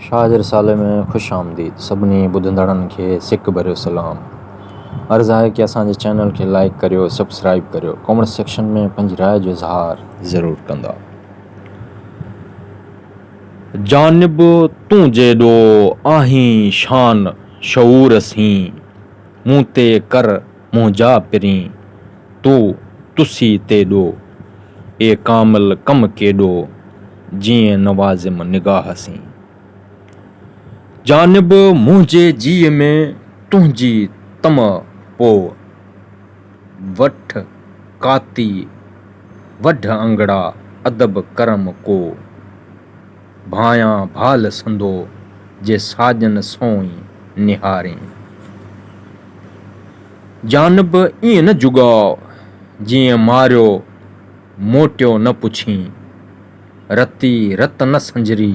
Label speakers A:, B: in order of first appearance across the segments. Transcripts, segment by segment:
A: شاهه جي رسالي ۾ خوش آمديد سڀني ٻڌندڙن کي سڪ ڀريو سلام. عرض آهي ڪي اسان جي چينل کي لائيڪ ڪريو سبسڪرائيب ڪريو ڪمينٽ سيڪشن ۾ پنهنجي راء جو اظهار ضرور ڪندا. جانب تون جيڏو آهين شان شعور سين مون تي ڪر منهنجا پرين تو تسي تيڏو اي ڪامل ڪم ڪيڏو جيئن نوازيم نگاهه سين. جانب منهنجي جيء ۾ تنهنجي طمع پوء. وٺ ڪاتي وڍ انگڙا ادب ڪرم ڪو. ڀانئيان ڀال سندو جي ساڄن سونئي نهارين. جانب ائين نه جڳاء جيئن ماريو موٽيو نه پڇين. رتي رت نه سنجري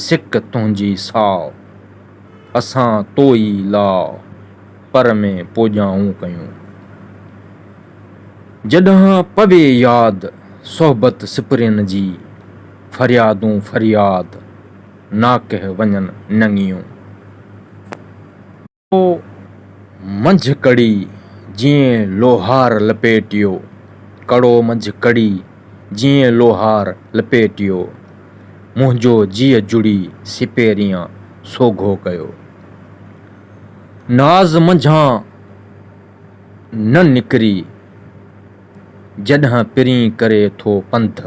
A: سڪ تنهنجي ساء. اسان تو ئي لاء پر ۾ پوڄائون ڪيون. جڏهن پوي ياد صحبت سپرين جي، فريادون فرياد ناڪه وڃن نڱيون. ڪڙو منجهه ڪڙي جيئن لوهار لپيٽيو، ڪڙو منجهه ڪڙي جيئن لوهار لپيٽيو، منهنجو جيء جڙي سپيريان سوگهو ڪيو. ناز منجهان نه نڪري جڏهن پرين ڪري ٿو پنڌ،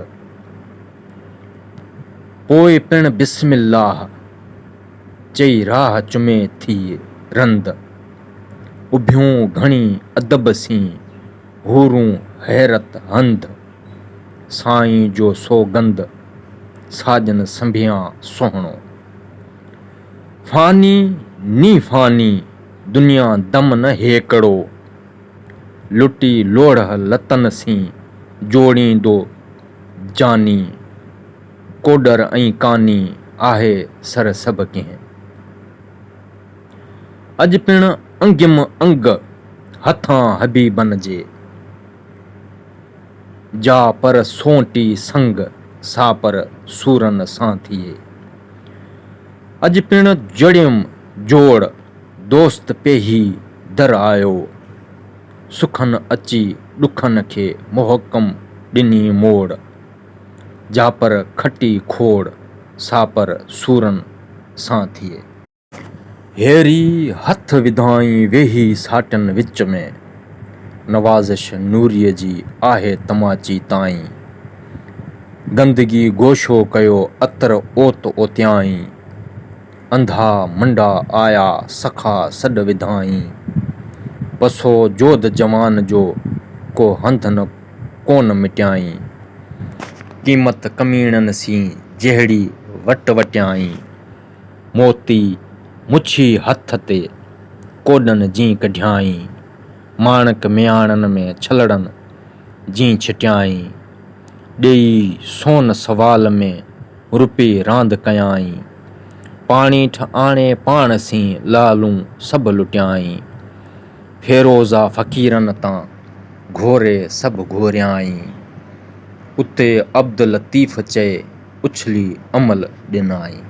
A: پوء پڻ بسم الله چئي راهه چمي ٿي رند. اڀيون گهڻي ادب سين، حورون حيرت هنڌ. سائين جو سوڳنڌ، ساڄن سنڀيان سهڻو. فاني ني فاني، دنيا دم نه هيڪڙو. لٽي لوڙهه لتن سين، جوڙيندو جاني. ڪوڏر ۽ ڪاني، آهي سر سڀ ڪنهن. اڄ پڻ انگيم انگ، هٿان حبيبن جي. جا پر سونٽي سنگ، سا پر سورن سان ٿئي. اڄ پڻ جڙيم جوڙ، دوست پيهي در آيو. سکن اچي ڏکن کي، محڪم ڏني موڙ. جا پر کٽي کوڙ، سا پر سورن سان ٿئي. هيري هٿ وڌائين ويهي ساٽن وچ ۾، نوازش نوريء جي آهي تماچي تائين. گندگي گوشو ڪيو عطر اوت اوتيائين، انڌا منڊا آيا سخا سڏ وڌائين. پسو جود جوان جو ڪو هنڌ نه ڪونه مٽيائين. قيمت ڪميڻن سين جهڙي وٽ وٽيائين. موتي مڇي هٿ تي ڪوڏن جين ڪڍيائين. ماڻڪ مياڻن ۾ ڇلڙن جين ڇٽيائين. ڏيئي سون سوال ۾ روپي راند ڪيائين. پاڻيٺ آڻي پاڻ سين لعلون سڀ لٽيائين. فيروزا فقيرن تان گهوري سڀ گهوريائين. اتي عبداللطيف چئي اڇلي عمل ڏنائين.